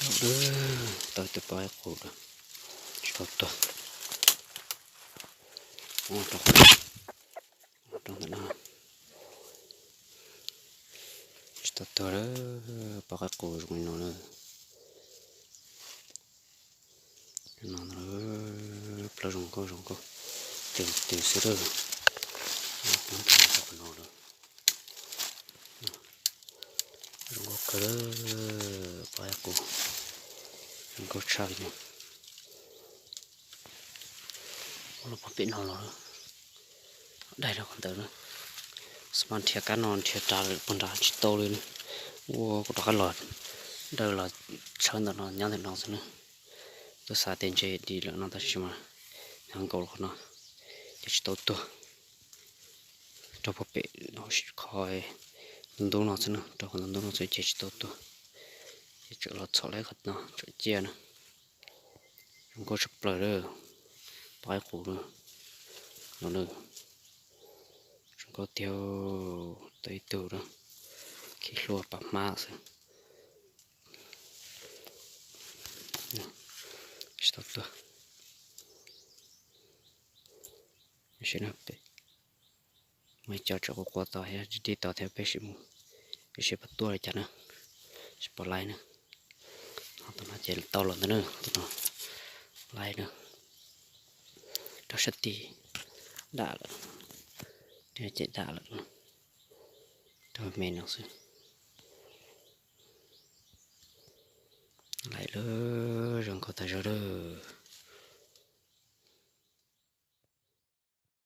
Tau ib tug poj qaib qus lawm, tsis tau tuag. Rau ntawm no tsis tau tuag lawm, poj qaib qus zoo li no lawm. No plaub zoo nkauj zoo nkauj, twm twm xwb lawm. Zoo nkauj kawg lawm, poj qaib qus zoo nkauj tshaj li no. Ua los pog pem no los dai rau qhov ntawd na. Xab mas nrhiav kab no nrhiav rav lawm puag nrad tsis tau li na. Ua kuv rov qab los daws los tshawb ntawm no nyob ntawm no xwb na. Twb xav tias ntshe dim lawm no tab sis mas nyob nkaus qhov no ces tsis tau tuag. Rau puag pem qhov ntub ntub no xwb na, rau qhov ntub ntub no xwb ces tsis tau tuag. Ces tseem los txhom lawm qhov no tseem ciaj na. Zoo nkauj tshaj plaws lawm, poj qaib qus no na. Zoo nkauj tiag, tau ib tug na, khib hlua pam hmab xwb. Tsis tau tuag. Muaj ib co tseem quaj quaj tod thiab, dib dib tod thiab, peb sim mus, peb sim pom tuaj li cas na, sim pom laib na. Tus no ces tau los ntawd na, tus no laib na. Rau sab tid dam lawm, cem dam lawm, rau me no xwb. Laib lawm, zoo nkauj tag zog lawm.